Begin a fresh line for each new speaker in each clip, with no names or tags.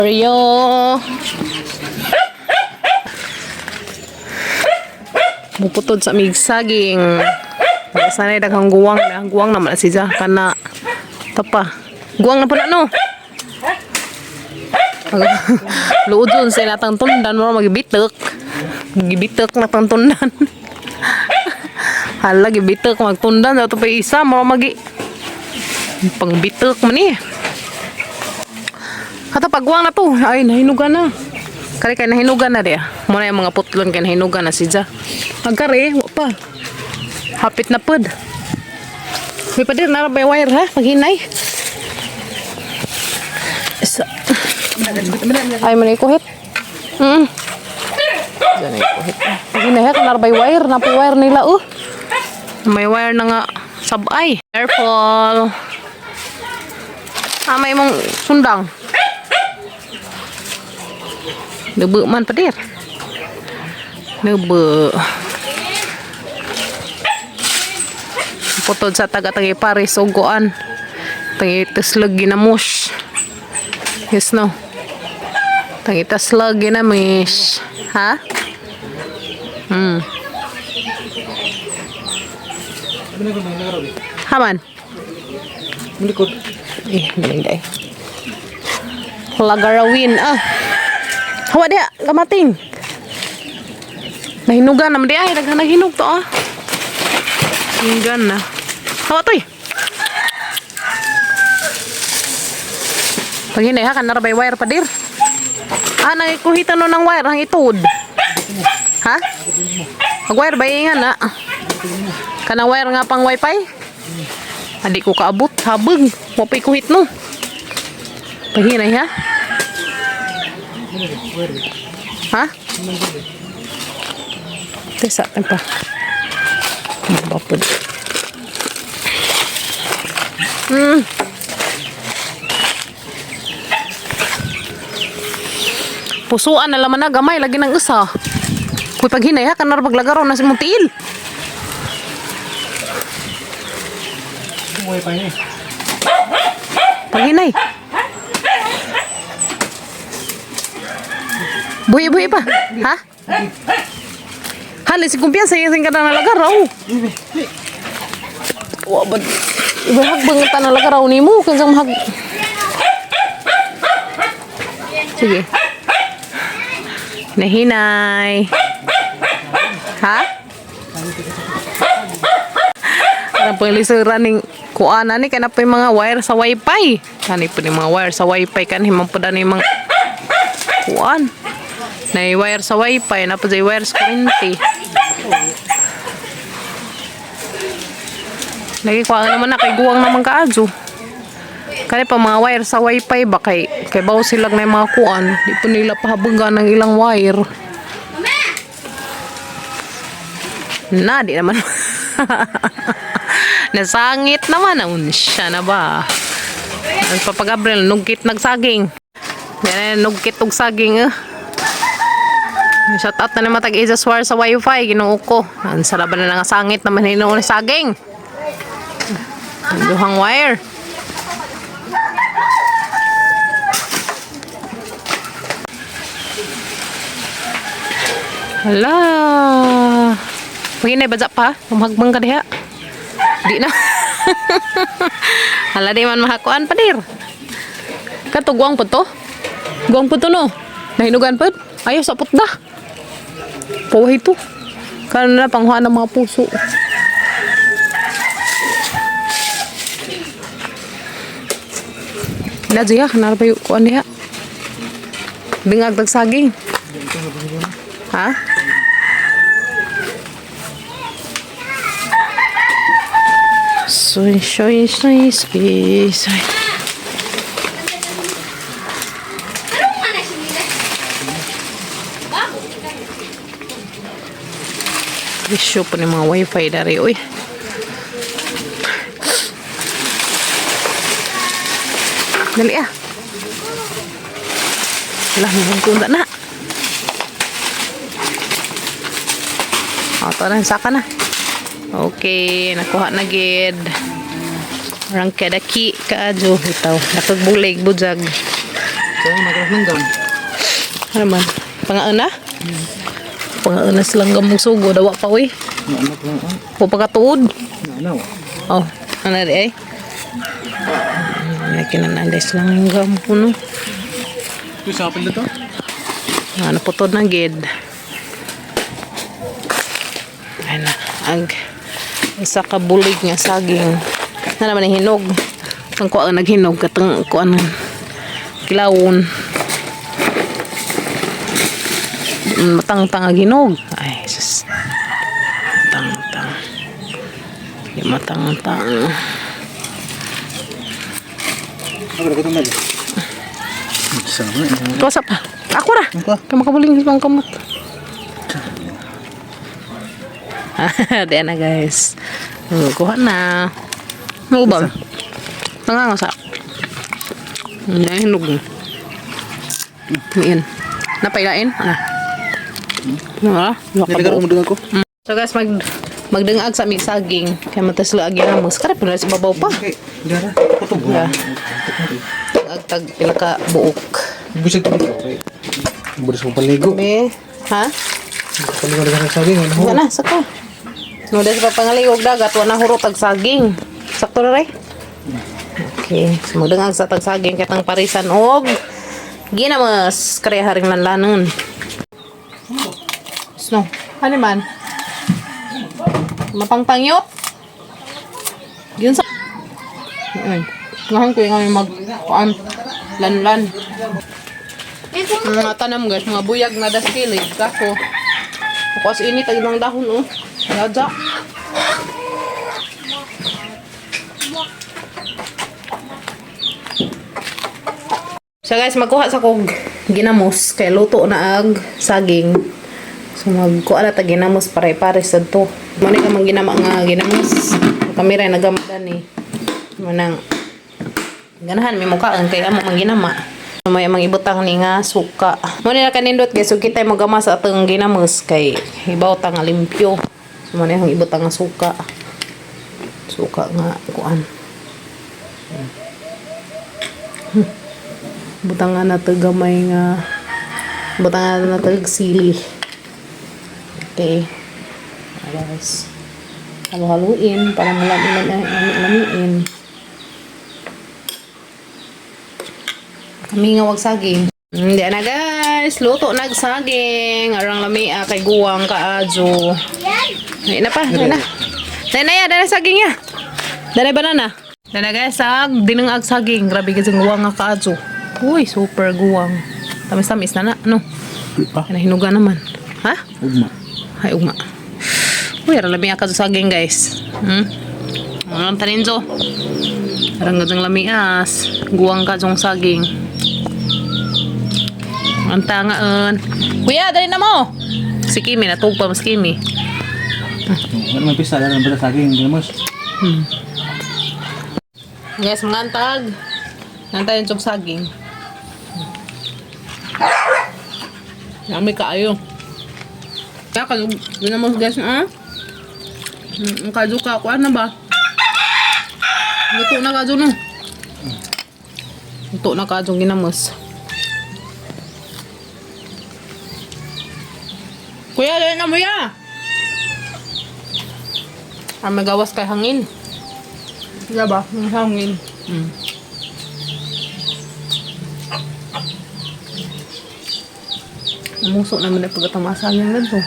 Rio. Muputod sa mig saging. Sanay daghang guwang na. Guwang naman na siya. Kana. Tapa. Guwang na po na no. Luod dun sa natang tundan mo magibitek. Gibitek na tang tundan. Hala gibitek magtundan daw to pa isa mo magi pangbitek man ni. Kato pagwang na to. Ay nahinugan na. Kare kay nahinugan na diya. Muna yung mga putlon kay nahinugan na siya. Agkare, wa pa. Hapit na pod. May padir na ba wire ha? Paghinay. Isa. Ay, man ikuhit. Diyan ay ikuhit. Paghinay ha, kanara bay wire. Napoy wire nila, oh. May wire na nga sabay. Careful. Ah, may mong sundang. Nebe man padir. Nebe. Putod sa taga-tagi Paris uguan. Tangi taslog ginamos. Yes no. Tangi taslog ginamish. Ha? Haman.
Likod.
Eh, galing day. Lagarawin ah. Hawa dia, kamating. Nahinugan naman di ay, daghan naghinog to ah. Hinugan na. Hawa to eh. Paghinay ha, kanara bay wire pa dir. Ah, nangikuhitan no ng wire, ang itod. Ha? Mag wire ba ingan na? Kanang wire nga pang wifi? Adi ko kaabot, habag. Mapay kuhit no. Paghinay ha? Ha? Tesa, pa. Bapod. Pusuan na laman na gamay lagi ng usa. Kuy paghinay ha kanar paglagaro na si mong tiil.
Wifi ni.
Paghinay. Buhi buhi pa. Ha? Hali si kumpiyansa yung ka na nalagaraw. Wa ba Ibahag bang ta nalagaraw nimo kansang mahag. Sige. Nahinay. Ha? Parang po yung lisuran ning kuan ani kana po yung mga wire sa wifi. Kani po yung mga wire sa wifi kan himang po dani mga kuan. Na wire sa wifi na po jay wire sa kuryente. Lagi kuan naman na kay guwang naman kaadyo. Kani pa mga wire sa wifi ba kay kay bawo sila na yung mga kuan. Di po nila pahabagan ng ilang wire. Na, di naman. Nasangit naman. Unsya na ba? Ang Papa Gabriel, nugkit nagsaging. Yan, nugkit og saging eh. Shout out na naman tag isa swar sa wifi, Ginoo ko. Ang sarap na nga sangit naman hinuon ni saging. Ang duhang wire. Hala. Paginay badya pa. Umagbang ka diha. Di na. Hala di man mahakuan pa dir. Kato guwang po to. Guwang po to no. Nahinugan po. Ayaw sa putda. Puway to. Kano na panghuan ng mga puso. Na diya, kanara pa yung kuan diha. Bingag tagsaging. Ha? Soy, soy, soy, soy, soy. Presyo pa ni mga wifi dari, uy. Dali ah. Wala, may na. O, ito na, saka na. Okay, nakuha na gid. Rang kadaki kaadyo itaw. Nakagbulig bujag.
Kaya nagkaroon ng.
Ano man? Pangauna? Pangauna silang gamong sugo. Dawa pa, uy.
Ano ko lang.
O pagkatuod.
Ano?
Oh, ano di ay? Ay, kinanalis lang yung gam ko, no?
Ito sa apel na to?
Ano po to na gid. Ay na, ag isa ka bulig nga saging. Na naman ang hinog. Ang kuha ang naghinog katong kuha ng kilawon. Matangtang ang hinog. Ay, sus. Matangtang. Di matangtang.
Ako na ko na.
Tuwasa pa. Ako ra.
Ako.
Kaya makabuling sa mga kamot. Di na guys. Kuha na. Ano ba? Nangangasa. Nahinog. Yan. Napailain? Ano? Ano?
Nilagay ko mo ko.
So guys, magdangag sa aming saging. Kaya matasla agi na mo. Skarap na sa babaw pa.
Okay, dara. Kutob.
Yeah. Tag tag pila ka buok.
Busog ko dito. Okay. Buris ko paligo.
Be, ha?
Paligo na sa saging. Ano?
Wala na, sakto. No, dahil sa papangaligog dagat, wala hurot tag saging. Sakto na rin. Okay, so magdangag sa tag saging katang parisan og ginamas kaya haring lanlanon. Snow. Ano man? Mapangpangyot? Yun sa... Ayun. Ngayon ko yung kami mag... Kuan. Lanlan. Mga tanam guys, mga buyag na daskilig. Kaso, Bukas init ang ibang dahon oh. Yadya. So guys, magkuha sa kog ginamos kay luto na ag saging. So magkuha na ta ginamos pare-pares adto. Mo ni ka man ginama nga ginamos. Kami ra nagamadan ni. Mo nang ganahan mi mukaan kay amo man ginama. May amang ibutang ni nga suka. Mo ni na kanindot guys, so kita mo gama sa atong ginamos kay hibaw ta nga limpyo. So mo ni ang ibutang nga suka. Suka nga kuan. Butang nga nato gamay nga butang nga nato sili. Okay. Guys. Halo-haluin para malami-lamiin. Kami nga wag saging. Hindi na guys, luto nag saging. Arang lami ah, kay guwang kaadyo. Ay na pa, ay na. Dai na ya, dai na saging ya. Dai na banana. Dai na guys, ag dinang ag saging. Grabe kasi guwang nga kaadyo. Uy, super guwang. Tamis-tamis na na, no?
Pa.
Ay, nahinuga naman. Ha?
Ugma.
Ay, ugma. Uy, arang lami ah, kaadyo saging guys. Ang taninzo. Arang gadang lamias. Guwang kadyong saging. Ang tangaan. Kuya, dali na mo! Si Kimi, natug pa mas Kimi.
Ano man pisa dara ba saging ginamos.
Guys, mga antag. Nantay yung tsog saging. Yummy kaayo. Kaya kalug, yun naman guys, ah. Ang kadyo ka, kuan na ba? Luto na kadyo no. Luto na kadyo ginamos. Kuya, dali na mo ya! Ah, magawas kay hangin. Diba ba? Ang hangin. Namuso naman na pagkatamasa niya na to.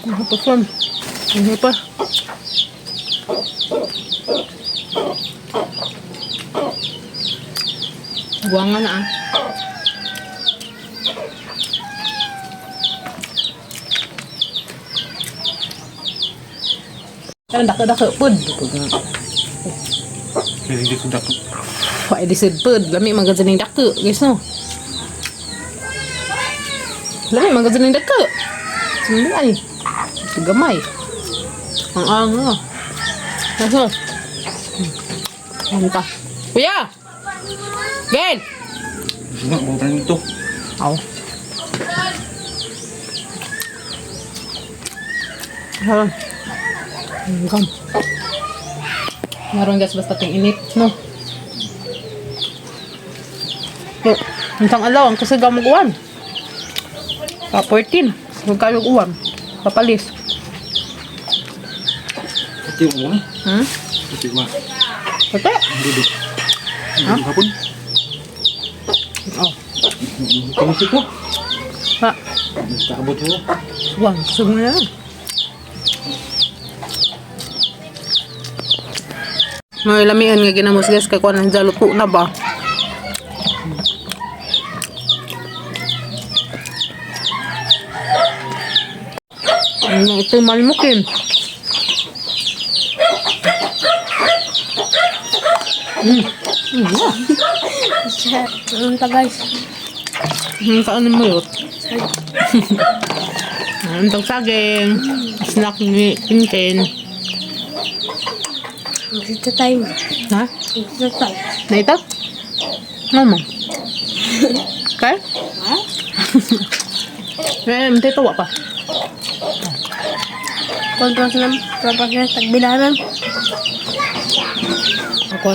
Ano pa, Fam? Ano pa? Buwangan na ah. Ano, dako-dako, pud.
Hindi ko dako.
Wa di sad pud. Lami man gud ning dako, guys no. Lami man gud ning dako. Sumbi ay. Gamay. Ang anga. Kaso. Ano ka? Kuya! Gen!
Nga, mga pa nito.
Aw. Meron. Gam. Meron guys, basta ting init, no? No, intang alaw, ang kasi gamag uwan. Pa 14. Huwag kayo uwan. Papalis.
Ito yung muna.
Hmm?
Ito yung mga.
Pati.
Dudok. Ha? Hapon.
Oh.
Kamusta ko?
Ha.
Takabot ko.
Uwan, kusog na lang. May lamian nga ginamos guys kay kuan ang jaluto na ba? Ano ito malmukin?
Ano ta guys?
Kaano mo yun? Ang tagsaging, snack ni Tintin.
Dito tayo.
Ha?
Dito tayo.
Na ito? Ano mo? Okay?
Ha?
Eh, hindi tuwa pa.
Kontra sa nam, kontra sa tagbilanan.
Ako,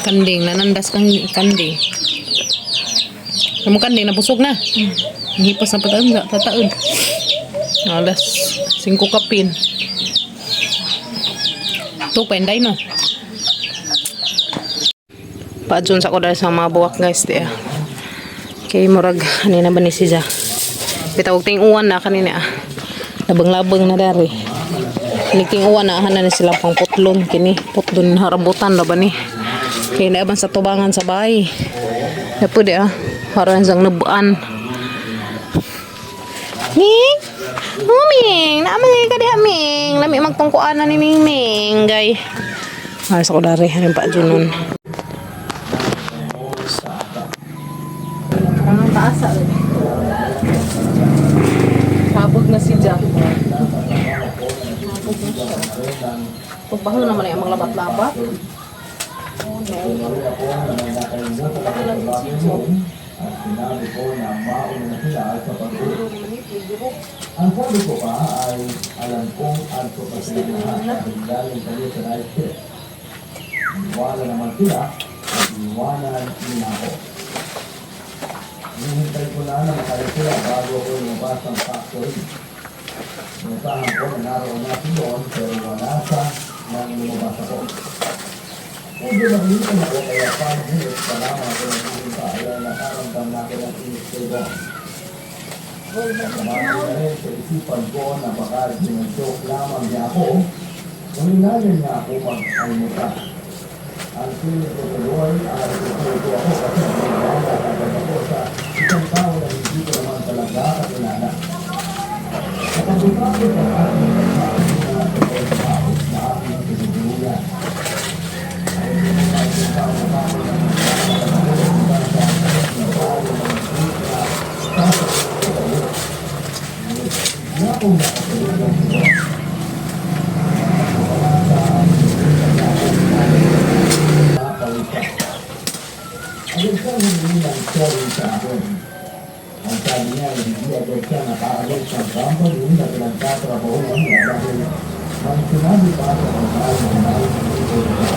kanding, nanandas kang kanding. Kamu kanding, nabusog na. Hipas na pataon, tataon. Alas 5 kapin. Ito, penday no. Paadyon sa ko dahil sa mga buwak guys di ah. Kay murag anina ba ni siya. Bitawag ting uwan na kanina ah. Labang-labang na dari. Niking uwan na na ni sila pang putlon kini putlon harambutan na ba ni. Kay naaban sa tubangan sa bahay. Na pwede ah. Haran sang nabuan. Ming! Oh, Ming! Naamay ka diha, Ming! Lami magtungkuan na ni Ming Ming, gay. Ayos ako dari, ano pa dyan nun. Anong taasa rin? Sabog na si Jack. Sabog na siya. Pagbaho naman ay ang mga labat-labat. Oh no.
Ang sabi ko pa ay alam kong alto pa sila lahat dahil galing kayo sa night shift. Niwala naman sila at niwanan nila ako. Hinihintay ko na na makalis sila bago ako lumabas ng factory. Inasahan ko na naroon na si Don pero wala siya nang lumabas ako. Medyo naglitan ako kaya 5 minutes pa lamang ako naghihintay ay nakaramdam na ako ng init kay Don. Sumama na rin sa isipan ko na baka sinuntok lamang niya ako nung inayon niya ako mag-almuta. Ang feeling ko tuloy ay tututo ako kasi nagbawa agad ako sa isang tao na hindi ko naman talaga kakilala. Kapag-upagod ang aking pagkain na totoong tao na aking tinutuluyan. Ay hindi na isang tao na tao na nagkakaroon sa tao na hindi na sasabihin na akong nakatulog ng ito. Agad siyang humingi ng sorry sa akin. Ang sabi niya, hindi agad siya nakaalis ng company na pinagtatrabahuan niya dahil may sinabi pa sa kapal ng line leader niya.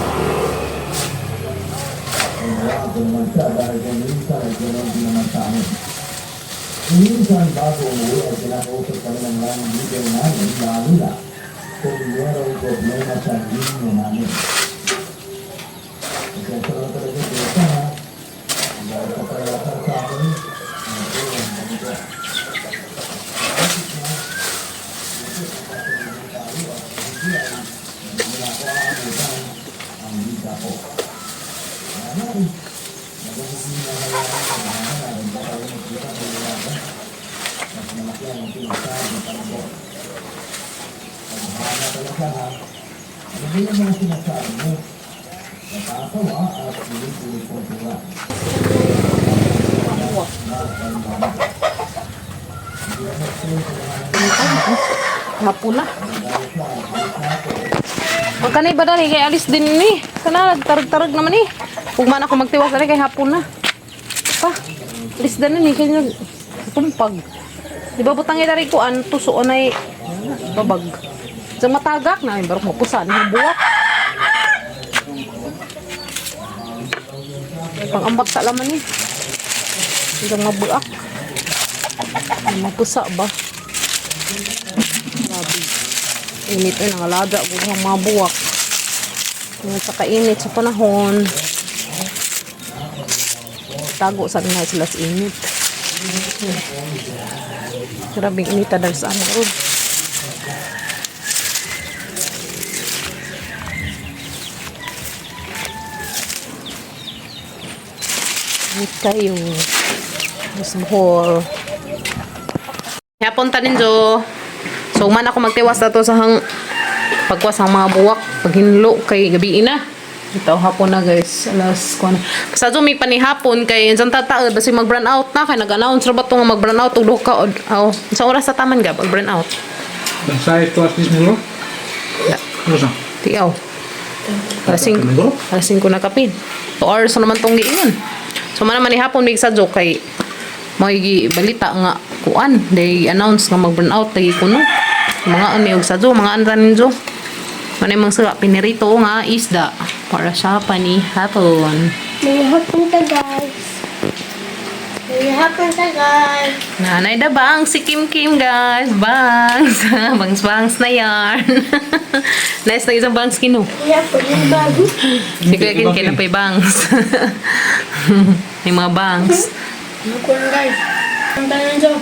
Ay wala ko naman siya dahil kung minsan ay gano'n din naman sa amin. Minsan bago umuwi ay kinakausap kami ng line leader namin lalo na kung merong problema sa linya namin. Pasensya na talaga dito ha. Dahil sa palasan sa akin, ang tulong ganito. Bakit na? Buti ang patuloy tayo at hindi ay hindi na ako aabutan ang visa ko. Ano ay, nagagawin na hayaan ang mga narin ba tayo magkita ng lalaki? Mas malaki ang sinasabi para ko. Paghahanap talaga ha. Ano ba yung mga sinasabi mo? Natatawa at ulit-ulit kong tuwa.
Hapon na. Magkanay ba dali kay alis din ni. Kana nagtarag-tarag naman eh. Ug man ako magtiwas dali kay hapon na. Pa. Alis din ni kay nag tumpag. Di ba butang dari ko an tuso anay babag. Sa matagak na barok mapusa ni buwak. Pangambak sa laman ni. Hanggang mabuak. Mapusa ba? Grabe. Init ay nangalaga ko ang mga buwak. Init sa kainit sa panahon. Tago sa na sila sa init. Grabe inita dahil sa among road. Init kayo. Mas buhol. Hapon ta ninjo. So man ako magtiwas na to sa hang pagwas ang mga buwak paghinlo kay gabi na. Ito hapon na guys, alas kuan. Basta do may panihapon kay unsan tataod basi mag brown out na kay nag-announce ra ba to nga mag brown out og duha ka aw sa oras sa taman gab mag brown out.
Basta ito at least mo. Ano sa?
Tiaw. Alas 5. Alas 5 na kapin. 2 hours na naman tong giingon. So man naman hapon mig sa joke kay may balita nga kuan they announce nga mag burn out lagi kuno. Mga ani og sadyo, mga anra ninjo. Manay mang sira pinirito nga isda para sa panihapon.
May hapon ta guys. May hapon ta guys.
Nanay da bangs si Kim Kim guys. Bangs. Bangs bangs na yarn. Nice na isang bangs kino.
May hapon yung bago.
Si Kuya Kin kina pa'y bangs. May mga bangs.
Ano ko lang guys. Ang tayo dyan.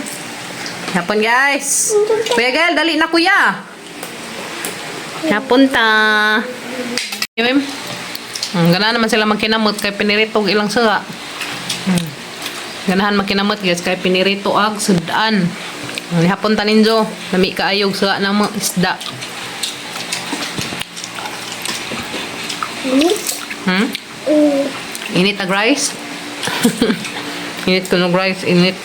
Hapon guys. Kuya Gael, dali na kuya. Hapon ta. Ma'am. Ganahan naman sila magkinamot kay pinirito og ilang sura. Ganahan magkinamot guys kay pinirito ag sudan. Hapon ta ninjo, lami kaayog sura na mga isda.
Mm.
Init ag rice. Init kuno rice, init.